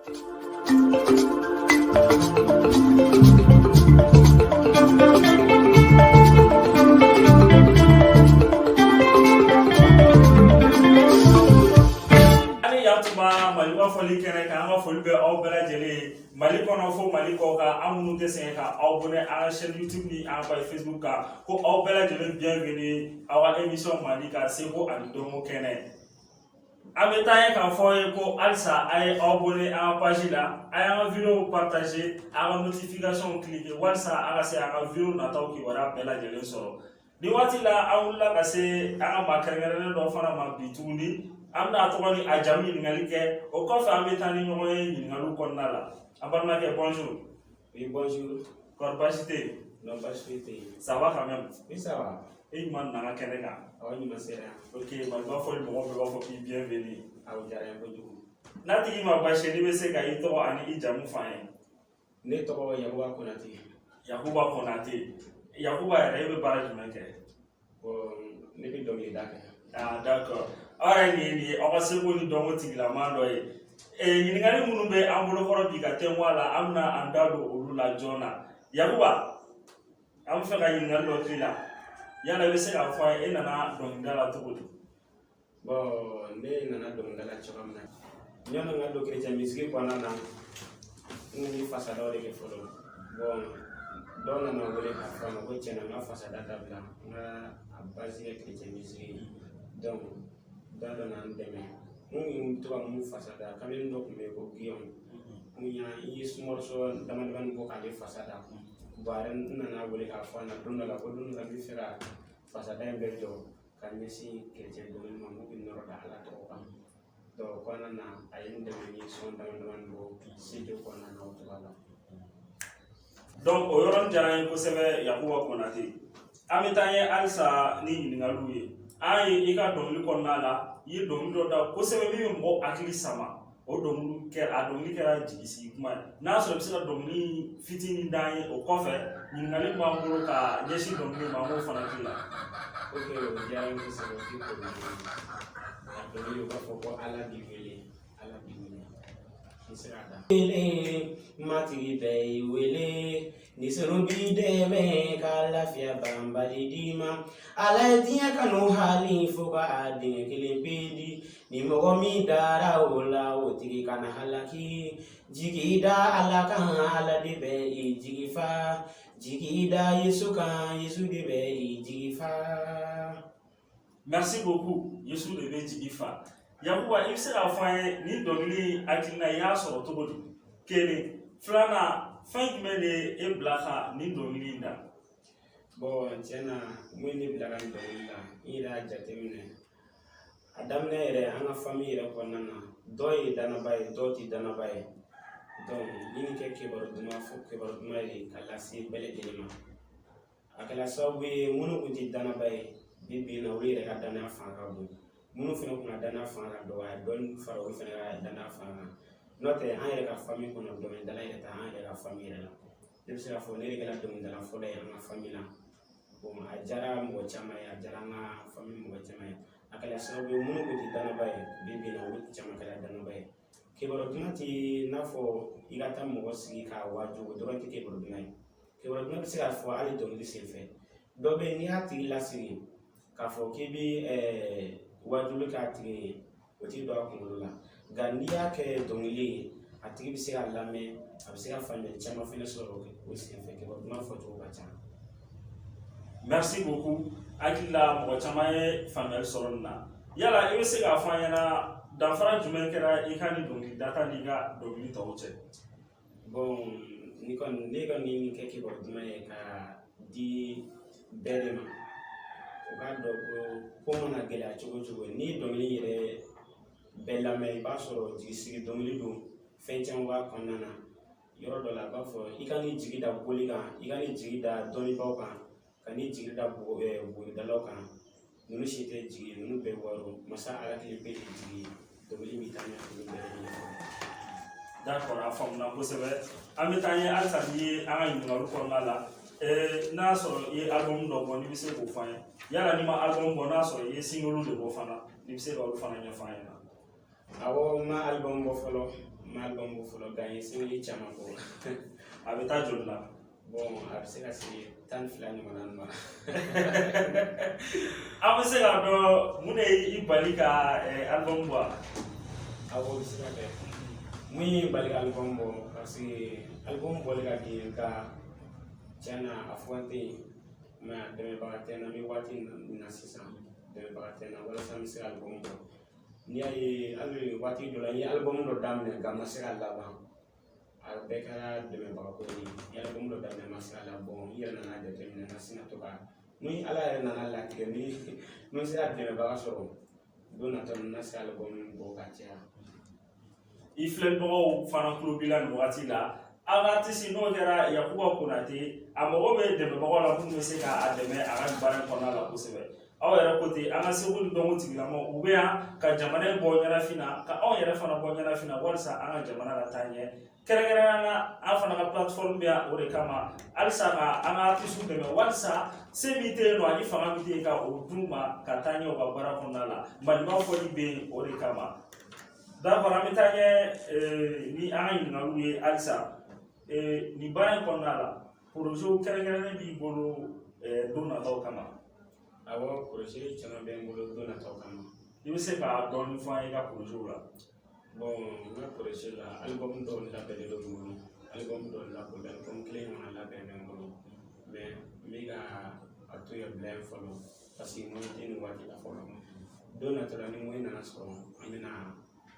Ani yantuma Maliba fɔli kɛnɛ kan, an ka foli bɛ aw bɛɛ lajɛlen ye Mali kɔnɔ fo Mali kɔ kan. An minnu tɛ sɛgɛn ka aw abonné an ka chaîne YouTube ni an ka page Facebook kan, ko aw bɛɛ lajɛlen bienvenue aw ka émission Mali ka seko ani dɔnko kɛnɛ. An bɛ taa ɲɛ k'a fɔ aw ye ko halisa a ye aw abonné an ka page la, a y'an ka vidéo partager, a ka notification cliquer walasa a ka se an ka vidéo nataw kibaruya bɛɛ lajɛlen sɔrɔ. Nin waati la, an wulila ka se an ka maa kɛrɛnkɛrɛnnen dɔ fana ma bi tuguni. An bɛna a tɔgɔ ni a jamu ɲininkali kɛ, o kɔfɛ an bɛ taa ni ɲɔgɔn ye ɲininkaliw kɔnɔna la. An balimakɛ, bonjour. Oui, bonjour. Kɔri baasi tɛ yen? Non, baasi foyi tɛ yen. Ça va quand même? Oui, ça va. E ɲuman nana kɛnɛ kan. Aw ɲuman sera yan. Ok, Maliba fɔli mɔgɔw bɛɛ b'a fɔ k'i bienvenue. Aw diyara n ye kojugu. N'a tigi ma baasi ye, n'i bɛ se ka i tɔgɔ ani i jamu f'an ye. Ne tɔgɔ Yakuba Konate. Yakuba Konate. Yakuba yɛrɛ, e bɛ baara jumɛn kɛ? Bon, ne bɛ dɔnkilida kɛ. Ah, d'accord. Aw yɛrɛ nin ye aw ka seko ni dɔnko tigilamaa dɔ ye. Ɲininkali minnu bɛ an bolokɔrɔ bi ka tɛnku a la, an bɛna an da don olu la joona. Yakuba, an bɛ fɛ ka ɲininkali dɔ k'i la. Yala i bɛ se k'a fɔ an ye, e nana dɔnkilida la cogo di? Bon, ne nana dɔnkilida la cogoya min na, yanni n ka don chrétien musique kɔnɔna na, n kun bɛ fasadaw de kɛ fɔlɔ. Bon, dɔw nana n wele k'a fɔ a ma ko tiɲɛna n ka fasada dabila, n ka a base kɛ chrétien musique ye. Donc dɔ dɔ nana n dɛmɛ. N kun bɛ to ka mun fasada, kamalen dɔ tun bɛ yen ko Guillaume. N y'a n ye morceau dama damani bɔ k'ale fasa da. Bon, a yɛrɛ n nana wele k'a fɔ a ɲɛna don dɔ la ko don dɔ la n bɛ fɛ ka fasada in bɛɛ jɔ ka ɲɛsin chrétien dɔnkili ma, mun bɛ nɔrɔ da Ala tɔgɔ kan. Donc o kɔnɔna na, a ye n dɛmɛ, n ye son dama damani bɔ studio kɔnɔna na o cogoya la. Donc o yɔrɔnin diyara n ye kosɛbɛ, Yakuba Konate. An bɛ taa ɲɛ halisa ni ɲininkaliw ye. An ye i ka dɔnkili kɔnɔna la, i ye dɔnkili dɔ da kosɛbɛ min bɛ mɔgɔw hakili sama. O dɔnkili kɛra, a dɔnkili kɛra jigisigi kuma ye. N'a sɔrɔ i bɛ se ka dɔnkili fitinin d'an ye, o kɔfɛ ɲininkali b'an bolo ka ɲɛsin dɔnkili ma, an b'o fana k'i la. Ok, o diyara n ye kosɛbɛ, o tɛ problème ye. A dɔnkili, u b'a fɔ ko Ala b'i wele, Ala b'i wele. N sera a da. Wele, Matigi bɛ i wele, ni senu b'i dɛmɛ ka lafiya banbali d'i ma. Ala ye diɲɛ kanu hali fo ka a denkɛ kelen pe di. Ni mɔgɔ min dara o la, o tigi kana halaki. Jigi da Ala kan, Ala de bɛ i jigi fa. Jigi da Yesu kan, Yesu de bɛ i jigi fa. Merci beaucoup. Yesu de bɛ jigi fa. Yakuba, i bɛ se k'a fɔ an ye, nin dɔnkili hakilina, i y'a sɔrɔ cogo di? Kelen filanan, fɛn jumɛn de ye e bila ka nin dɔnkili in da? Bon, tiɲɛ na, mun ye ne bila ka nin dɔnkili la, n yɛrɛ y'a jateminɛ. A daminɛ yɛrɛ, an ka famille yɛrɛ kɔnɔna na, dɔw ye danaba ye, dɔw tɛ danaba ye. Donc ni nin kɛ kibaru duman fɔ, kibaru duman ye ka lase bɛɛ lajɛlen ma. A kɛra sababu ye, minnu tun tɛ danaba ye, bi bi in na, olu yɛrɛ ka danaya fanga ka bon. Minnu fana kun ka danaya fanga ka dɔgɔ, a ye dɔɔni fara olu fana ka danaya fanga kan. N'o tɛ, an yɛrɛ ka famille kɔnɔ, dɔnkilidala yɛrɛ tɛ an yɛrɛ ka famille yɛrɛ la. Ne bɛ se k'a fɔ ne de kɛra dɔnkilidala fɔlɔ ye an ka famille la. Bon, a diyara mɔgɔ caman ye, a diyara an ka famille mɔgɔ caman ye. A kɛra sababu ye, minnu tun tɛ danaba ye, bi bi in na, olu caman kɛra danaba ye. Kibaru duman tɛ n'a fɔ i ka taa mɔgɔ sigi k'a waaju, o dɔrɔn tɛ kibaru duman ye. Kibaru duman bɛ se ka fɔ hali dɔnkili senfɛ. Dɔ bɛ yen, n'i y'a tigi lasigi k'a fɔ k'i bɛ wajuli k'a tigi ye, o t'i don a kunkolo la. Nka n'i y'a kɛ dɔnkili ye, a tigi bɛ se ka lamɛn, a bɛ se ka faamuyali caman fɛnɛ sɔrɔ o senfɛ. Kibaru duman fɔcogo ka ca. Merci beaucoup. Hakili la, mɔgɔ caman ye faamuyali sɔrɔ nin na. Yala i bɛ se k'a fɔ an ɲɛna, danfara jumɛn kɛra i ka nin dɔnkili data n'i ka dɔnkili tɔw cɛ? Bon, ni kɔni ne kɔni nin kɛ kibaru duman ye ka di bɛɛ de ma, u k'a dɔn ko ko mana gɛlɛya cogo o cogo, n'i ye dɔnkili yɛrɛ bɛɛ lamɛn, i b'a sɔrɔ jigisigi dɔnkili don, fɛn caman b'a kɔnɔna na. Yɔrɔ dɔ la, a b'a fɔ i ka n'i jigi da boli kan, i ka n'i jigi da dɔnnibaaw kan, ka n'i jigi da buguridalaw kan, ninnu si tɛ jigi ye, ninnu bɛɛ wɔɔrɔ masa Ala kelen pe de ye jigi ye. Dɔnkili b'i taa ɲɛ olu bɛɛ lajɛlen fɛ. D'accord, a faamuna kosɛbɛ. An bɛ taa ɲɛ halisa n'i ye an ka ɲininkaliw kɔnɔna la. N'a y'a sɔrɔ i ye album dɔ bɔ, n'i bɛ se k'o fɔ an ye. Yala n'i ma album bɔ, n'a y'a sɔrɔ i ye single de bɔ fana, n'i bɛ se ka olu fana ɲɛfɔ an ɲɛna. Awɔ, n ma album bɔ fɔlɔ. N N ma album bɔ fɔlɔ, nka n ye single caman bɔ. A bɛ taa joli la? Bon, a bɛ se ka se 12 ɲɔgɔnna ma. An bɛ se k'a dɔn mun de ye i bali ka album bɔ wa? Awɔ, o bɛ se ka kɛ. Mun ye n bali ka album bɔ? Parce que album bɔli ka di n ye, nka tiɲɛ na a fɔ n tɛ yen, mais dɛmɛbaga tɛ n na. N bɛ waati min na sisan, dɛmɛbaga tɛ n na walasa n bɛ se ka album bɔ. N'i y'a ye hali waati dɔ la n ye album dɔ daminɛ, nka n ma se ka laban, a bɛɛ kɛra dɛmɛbaga ko de ye. N ye album dɔ daminɛ, n ma se ka laban. N yɛrɛ nana jateminɛ, n ka sin ka to ka ni Ala yɛrɛ nana latigɛ, ni n sera dɛmɛbaga sɔrɔ don nataw la, n na se album bɔ ka caya. I filɛbagaw fana tulo b'i la nin wagati la. An ka artiste, n'o kɛra Yakuba Konate, a mago bɛ dɛmɛbagaw la minnu bɛ se k'a dɛmɛ a ka nin baara in kɔnɔna la kosɛbɛ. Aw yɛrɛ ko ten, an ka seko ni dɔnko tigilamaw, u bɛ yan ka jamana in bɔ ɲɛnafin na, ka anw yɛrɛ fana bɔ ɲɛnafin na, walasa an ka jamana ka taa ɲɛ. Kɛrɛnkɛrɛnnenya la, an fana ka plateforme bɛ yan o de kama, halisa ka an ka artistes dɛmɛ, walasa se min tɛ yen nɔ ani fanga min tɛ yen, ka o d'u ma ka taa ɲɛ u ka baara kɔnɔna la. Maliba fɔli bɛ yen o de kama. D'accord, an bɛ taa ɲɛ ni an ka ɲininkaliw ye halisa. Nin baara in kɔnɔna la, projet kɛrɛnkɛrɛnnen b'i bolo don nataw kama? Awɔ, projet caman bɛ n bolo don nataw kama. I bɛ se ka dɔɔnin fɔ an ye i ka projet la? Bon, n ka projet la, album dɔw labɛnnen don n bolo. Album dɔw labɛnnen, album kelen ɲɔgɔnna labɛnnen bɛ n bolo, mais n bɛ ka a to yen, bila yen fɔlɔ, parce que moyen tɛ nin waati la fɔlɔ. Don nataw la, ni moyen nana sɔrɔ, an bɛna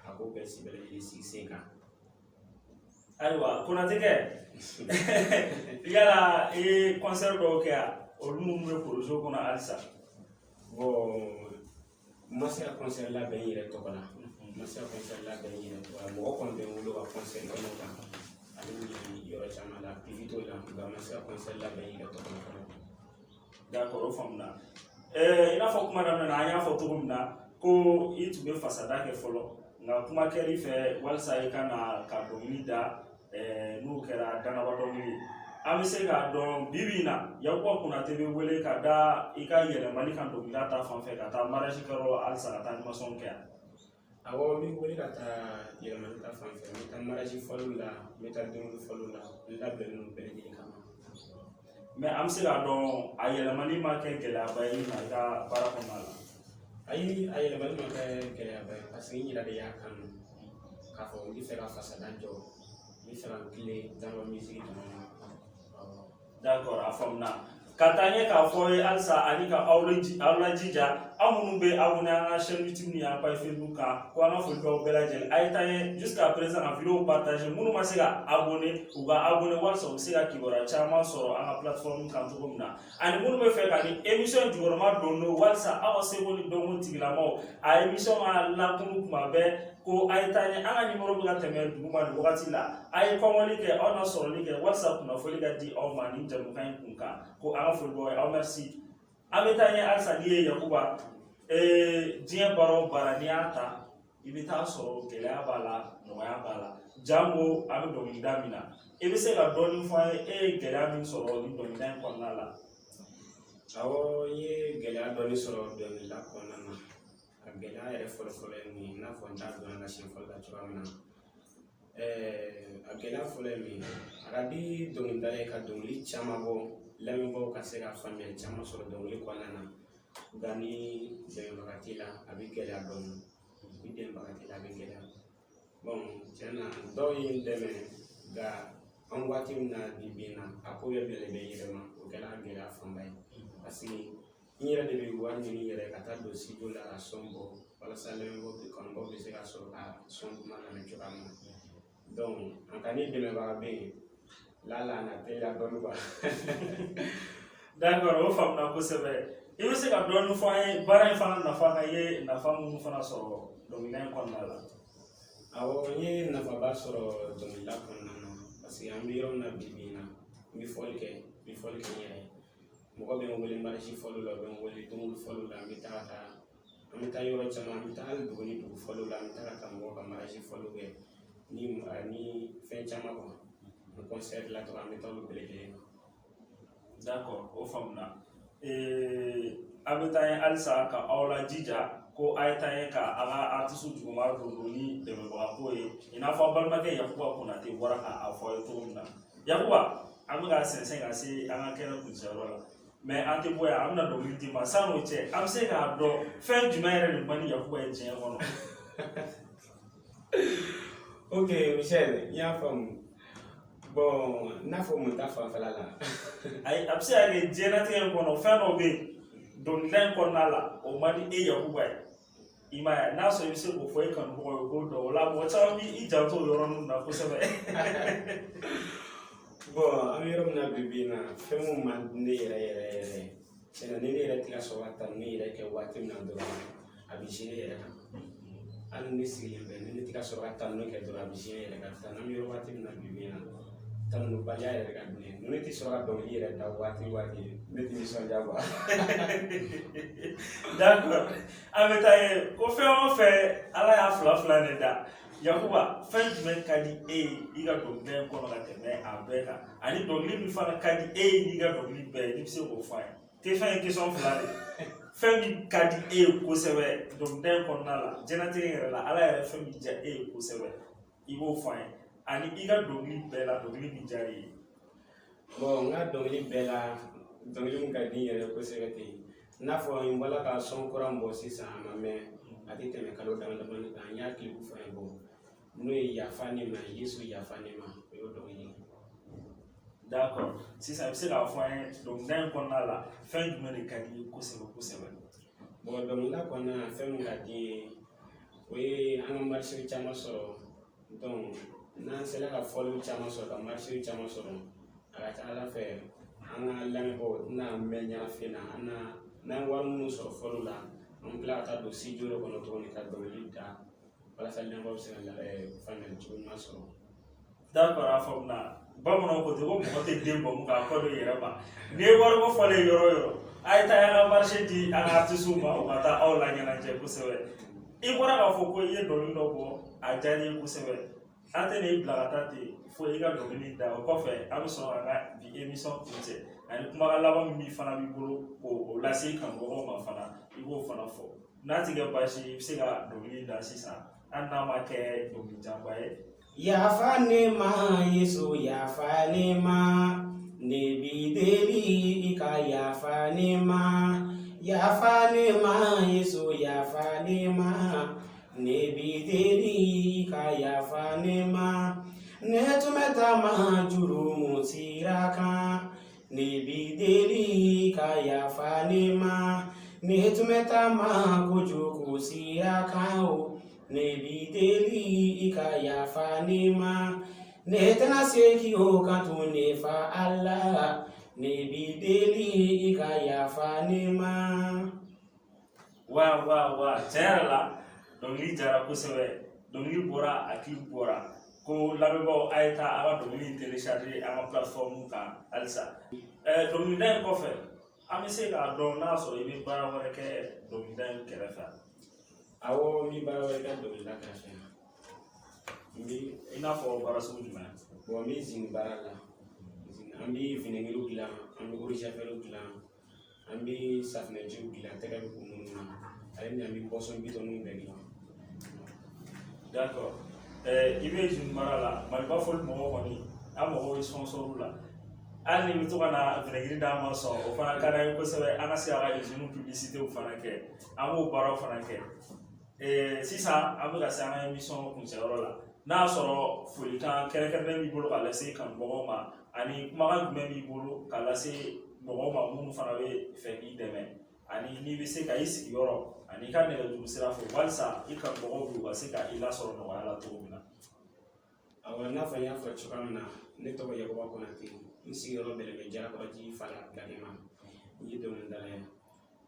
a ko bɛɛ si bɛɛ lajɛlen sigi sen kan. Ayiwa, Konatekɛ, yala i ye concert dɔw kɛ yan, olu minnu bɛ projet kɔnɔ halisa? Bon, n ma se ka concert labɛn n yɛrɛ tɔgɔ la. N ma se ka concert labɛn n yɛrɛ tɔgɔ la. Mɔgɔ kɔni bɛ n bolo ka concert kɛ kan ale ni yɔrɔ caman la, activité la, nka n ma se ka concert labɛn n yɛrɛ tɔgɔ la fɔlɔ. D'accord, o faamuna. I n'a fɔ kuma daminɛ na, an y'a fɔ cogo min na ko i tun bɛ fasada kɛ fɔlɔ, nka kuma kɛr'i fɛ walasa i ka na ka dɔnkili da, n'o kɛra danaba dɔnkili ye. An bɛ se k'a dɔn bi bi in na, Yakuba Konate bɛ wele ka da i ka yɛlɛmali kan dɔnkilida ta fan fɛ, ka taa mariage kɛyɔrɔ, halisa ka taa animation kɛ yan? Awɔ, n bɛ wele ka taa yɛlɛmali ta fan fɛ. N bɛ taa mariage fɔliw la, n bɛ taa denkundi fɔliw la. N labɛnnen don bɛɛ lajɛlen kama. Mais an bɛ se k'a dɔn, a yɛlɛmali ma kɛ gɛlɛyaba ye i ma i ka baara kɔnɔna la? Ayi, a yɛlɛmali ma kɛ gɛlɛyaba ye, parce que n yɛrɛ de y'a kanu k'a fɔ n bɛ fɛ ka fasada jɔ, n bɛ fɛ ka n tilen danba musique dɔrɔn na. D'accord, a faamuna. Ka taa ɲɛ k'a fɔ ye halisa, ani ka aw lajija, aw minnu bɛ abonné an ka chaîne YouTube ni an page Facebook kan, ko an ka foli b'aw bɛɛ lajɛlen. A ye taa ɲɛ jusqu'à présent ka vidéo partager. Minnu ma se ka abonné, u ka abonné, walasa u bɛ se ka kibaruya caman sɔrɔ an ka plateforme kan cogo min na. Ani minnu bɛ fɛ ka nin émission jukɔrɔma don don, walasa aw ka seko ni dɔnko tigilamaw, a émission ka lakunu kuma bɛɛ, ko a ye taa ɲɛ, an ka numéro bɛ ka tɛmɛ duguma nin wagati la. A ye kɔngɔli kɛ, aw na sɔrɔli kɛ, walasa kunnafoni ka di aw ma nin jamukan in kun kan. Ko an ka foli b'aw ye, aw merci. An bɛ taa ɲɛ halisa. N'i ye Yakuba, diɲɛ baara o baara, n'i y'a ta, i bɛ taa sɔrɔ gɛlɛya b'a la, nɔgɔya b'a la. Jango an bɛ dɔnkilida min na, i bɛ se ka dɔɔnin fɔ an ye, e ye gɛlɛya min sɔrɔ nin dɔnkilida in kɔnɔna la? Awɔ, n ye gɛlɛya dɔɔni sɔrɔ dɔnkilida kɔnɔna na. A gɛlɛya yɛrɛ fɔlɔfɔlɔ ye mun ye? I n'a fɔ n t'a dɔn la siɲɛ fɔlɔ la cogoya min na, a gɛlɛya fɔlɔ ye min ye, a ka di dɔnkilidala ye ka dɔnkili caman bɔ, lamɛnbagaw ka se ka faamuyali caman sɔrɔ dɔnkili kɔnɔna na. Nka ni dɛmɛbaga t'i la, a bɛ gɛlɛya dɔɔni. Ni dɛmɛbaga t'i la, a bɛ gɛlɛya. Bon, tiɲɛ na, dɔw ye n dɛmɛ, nka an waati min na bi bi in na, a ko bɛɛ bilalen bɛ n yɛrɛ ma. O kɛra gɛlɛya fanba ye, parce que n yɛrɛ de bɛ wari ɲini n yɛrɛ ka taa don studio la ka son bɔ, walasa lamɛnbagaw, kanubagaw bɛ se ka sɔrɔ ka son duman lamɛn cogoya min na. Donc en cas ni dɛmɛbaga bɛ yen, la a na teliya dɔɔni quoi. D'accord, o faamuna kosɛbɛ. I bɛ se ka dɔɔnin fɔ an ye baara in fana nafa kan? I ye nafa minnu fana sɔrɔ dɔnkilida in kɔnɔna la? Awɔ, n ye nafaba sɔrɔ dɔnkilida kɔnɔna na, parce que an bɛ yɔrɔ min na bi bi in na, n bɛ fɔli kɛ, n bɛ fɔli kɛ n yɛrɛ ye. Mɔgɔ bɛ n wele mariage fɔliw la, u bɛ n wele denkundi fɔliw la. An bɛ taa ka taa, an bɛ taa yɔrɔ caman, an bɛ taa hali dugu ni dugu fɔliw la, an bɛ taa ka taa mɔgɔw ka mariage fɔliw kɛ ni fɛn caman quoi. Ni concert la tɔgɔ, an bɛ taa olu bɛɛ lajɛlen na. D'accord, o faamuna. An bɛ taa ɲɛ halisa ka aw lajija. Ko a ye taa ɲɛ ka a ka artiste juguma don ni dɛmɛbaga ko ye, i n'a fɔ a balimakɛ Yakuba Konate bɔra k'a fɔ a ye cogo min na. Yakuba, an bɛ ka sɛnsɛn ka se an ka kɛnɛ kuncɛyɔrɔ la, mais an tɛ bɔ yan, an bɛna dɔnkili d'i ma. San'o cɛ, an bɛ se k'a dɔn fɛn jumɛn yɛrɛ de man di Yakuba ye diɲɛ kɔnɔ? Ok Michel, n y'a faamu. Bon, n'a fɔ mun ta fanfɛla la? Ayi, a bɛ se ka kɛ diɲɛlatigɛ in kɔnɔ, fɛn dɔ bɛ yen dɔnkilida in kɔnɔna la, o man di e Yakuba ye. I m'a ye, n'a sɔrɔ i bɛ se k'o fɔ e kanubagaw ye k'o dɔn, o la mɔgɔ caman b'i janto o yɔrɔnin na kosɛbɛ. Bon, an bɛ yɔrɔ min na bi bi in na, fɛn mun man di ne yɛrɛ yɛrɛ yɛrɛ tiɲɛ na, ni ne yɛrɛ tɛ ka sɔrɔ ka tanu ne yɛrɛ kɛ waati min na dɔrɔn, a bɛ ne yɛrɛ kan. Hali ni ne sigilen bɛ, ni ne tɛ ka sɔrɔ ka tanu kɛ dɔrɔn, a bɛ ne yɛrɛ kan. Tanu, an bɛ yɔrɔ waati min na bi bi in na, tanubaliya yɛrɛ ka di ne ye. Ni ne tɛ sɔrɔ ka dɔnkili yɛrɛ da waati waati, ne tɛ nisɔndiya quoi. D'accord, an bɛ taa ye ko fɛn o fɛn, Ala y'a fila fila de da. Yakuba, fɛn jumɛn ka di e ye i ka dɔnkilida in kɔnɔ ka tɛmɛ a bɛɛ kan, ani dɔnkili min fana ka di e ye n'i ka dɔnkili bɛɛ ye, n'i bɛ se k'o fɔ an ye? Te fɛn ye question fila de ye. Fɛn min ka di e ye kosɛbɛ dɔnkilida in kɔnɔna la, diɲɛlatigɛ yɛrɛ la, Ala yɛrɛ fɛn min diya e ye kosɛbɛ, i b'o fɔ an ye, ani i ka dɔnkili bɛɛ la, dɔnkili min diyara i ye. Bon, n ka dɔnkili bɛɛ la, dɔnkili min ka di n yɛrɛ kosɛbɛ ten, i n'a fɔ n bɔla ka son kura min bɔ sisan, a ma mɛn, a tɛ tɛmɛ kalo dama damani kan, n y'a clip fana bɔ, n'o ye "Yafa ne ma Yesu, yafa ne ma", o y'o dɔnkili ye. D'accord, sisan i bɛ se k'a fɔ an ye, dɔnkilida in kɔnɔna la, fɛn jumɛn de ka di i ye kosɛbɛ kosɛbɛ? Bon, dɔnkilida kɔnɔna na, fɛn min ka di n ye, o ye an ka marché caman sɔrɔ. Donc n'an sera ka fɔliw caman sɔrɔ, ka marché caman sɔrɔ, a ka ca Ala fɛ, an ka lamɛnbaaw tɛna mɛn ɲɛnafin na. An na n'an ye wari minnu sɔrɔ fɔliw la, an bɛ tila ka taa don studio dɔ kɔnɔ tuguni ka dɔnkili da, walasa lamɛnbaaw bɛ se ka faamuyali cogo ɲuman sɔrɔ. D'accord, a faamuna. Bamananw ko ten ko mɔgɔ tɛ den bɔ k'a kɔ don i yɛrɛ ma. N'i ye wariko fɔlen yɔrɔ o yɔrɔ, a ye taa an ka marché di an ka artistes ma, u ka taa aw la ɲɛnajɛ kosɛbɛ. I bɔra k'a fɔ ko i ye dɔnkili dɔ bɔ, a diyara i ye kosɛbɛ. An tɛ n'i bila ka taa ten fo i ka dɔnkili da. O kɔfɛ, an bɛ sɔrɔ k'an ka bi émission kuncɛ, ani kumakan laban min fana b'i bolo k'o lase i kanubagaw ma fana, i b'o fana fɔ. N'a ti kɛ baasi ye, i bɛ se ka dɔnkili da sisan, hali n'a ma kɛ dɔnkili janba ye. Yafa ne ma Yesu, yafa ne ma, ne b'i deli i ka yafa ne ma. Yafa ne ma Yesu, yafa ne ma, ne b'i deli i ka yafa ne ma. Ne tun bɛ taama jurumu sira kan, ne b'i deli i ka yafa ne ma. Ne tun bɛ taama kojugu sira kan o, ne b'i deli i ka yafa ne ma. Ne tɛna segin o kan tun, ne fa Ala, ne b'i deli i ka yafa ne ma. Wa wa wa, tiɲɛ yɛrɛ la, dɔnkili jara kosɛbɛ. Dɔnkili bɔra, a clip bɔra, ko lamɛnbaaw, a ye taa a ka dɔnkili in télécharger an ka plateforme kan halisa. Dɔnkilida in kɔfɛ, an bɛ se k'a dɔn n'a sɔrɔ i bɛ baara wɛrɛ kɛ dɔnkilida in kɛrɛfɛ? Awɔ, n bɛ baara wɛrɛ kɛ dɔnkilida kɛrɛfɛ. N bɛ I n'a fɔ baara sugu jumɛn? Bon, n bɛ usine baara la. An bɛ vinaigre dilan, an bɛ eau de javel dilan, an bɛ safunɛjiw dilan, tɛgɛ bɛ ko minnu na, ale ni an bɛ boisson bitɔnniw bɛɛ dilan. D'accord, i bɛ usine baara la. Maliba fɔli mɔgɔw kɔni, an mago bɛ sponsor la. Hali ni bɛ to ka na vinaigre d'an ma sɔn, o fana ka d'an ye kosɛbɛ, an ka se ka usine publicité fana kɛ, an b'o baaraw fana kɛ. Sisan an bɛ ka se an ka émission kuncɛyɔrɔ la. N'a y'a sɔrɔ folikan kɛrɛnkɛrɛnnen b'i bolo ka lase kanubagaw ma, ani kumakan jumɛn b'i bolo ka lase mɔgɔw ma minnu fana bɛ fɛ k'i dɛmɛ, ani n'i bɛ se ka i sigiyɔrɔ ani i ka nɛgɛjuru sira fɔ, walisa i kanubagaw bɛ u ka se ka i lasɔrɔ nɔgɔya la cogo min na. Awɔ, i n'a fɔ n y'a fɔ cogoya min na, ne tɔgɔ Yakuba Konate, n sigiyɔrɔ bɛnnen bɛ Jalakɔrɔji Fala Bilakɛma. N ye dɔnkilidala ye.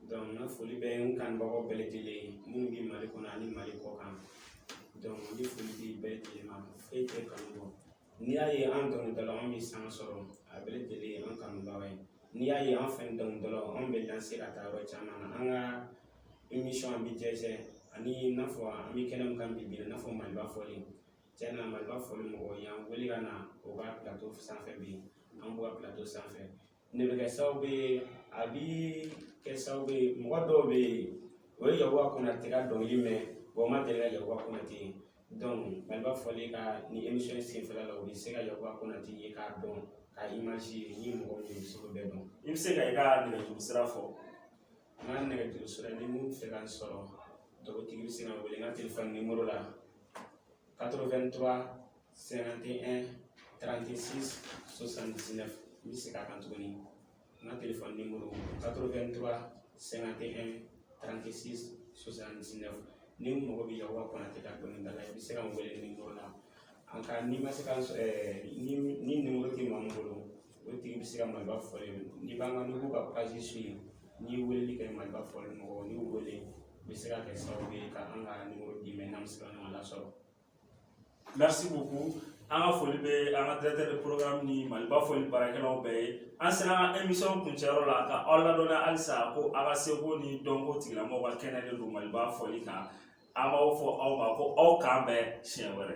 Donc n ka foli bɛ n kanubagaw bɛɛ lajɛlen ye minnu bɛ Mali kɔnɔ ani Mali kɔ kan. Donc n bɛ foli di bɛɛ lajɛlen ma, foyi tɛ kanu bɔ. N'i y'a ye an dɔnkilidalaw an bɛ sanga sɔrɔ, a bɛɛ lajɛlen ye an kanubagaw ye. N'i y'a ye an fɛn dɔnkilidalaw an bɛ lancer ka taa yɔrɔ caman na, an ka émission an bɛ jɛsɛn, ani i n'a fɔ an bɛ kɛnɛ min kan bi bi in na, i n'a fɔ Maliba fɔli. Tiɲɛ na, Maliba fɔli mɔgɔw y'an wele ka na u ka plateau sanfɛ bi, an b'u ka plateau sanfɛ. Ne bɛ kɛ sababu ye, a bi kɛ sababu ye, mɔgɔ dɔw bɛ yen O ye Yakuba Konate ka dɔnkili mɛn, wa o ma deli ka Yakuba Konate ye. Donc Maliba fɔli ka ni émission senfɛla la, u bɛ se ka Yakuba Konate ye k'a dɔn, ka image ye ni mɔgɔ min bɛ se k'o bɛɛ dɔn. I bɛ se ka i ka nɛgɛjuru sira fɔ. N ka nɛgɛjuru sira, ni mun fɛ ka n sɔrɔ, dɔgɔtigi bɛ se ka n wele n ka téléphone numéro la: 83 51 36 79. N bɛ segin a kan tuguni, n ka téléphone numéro 83 51 36 79. Ni n mago bɛ Yakuba Konate ka dɔnkilida la, i bɛ se ka n wele numéro la. An ka n'i ma se ka n sɔrɔ, ni numéro tɛ maa min bolo, o tigi bɛ se ka Maliba fɔli, n'i b'an ka, n'i b'u ka page suit, n'i ye weleli kɛ Maliba fɔli mɔgɔw, n'i y'u wele, u bɛ se ka kɛ sababu ye ka an ka numéro d'i ma, n'an bɛ se ka ɲɔgɔn lasɔrɔ. Merci beaucoup. An ka foli bɛ an ka directeur de programme ni Maliba fɔli baarakɛlaw bɛɛ ye. An sera an ka émission kuncɛyɔrɔ la, ka aw ladɔnniya halisa ko aw ka seko ni dɔnko tigilamɔgɔw ka kɛnɛ de don Maliba fɔli kan. An b'aw fɔ aw ma ko aw k'an bɛn siɲɛ wɛrɛ.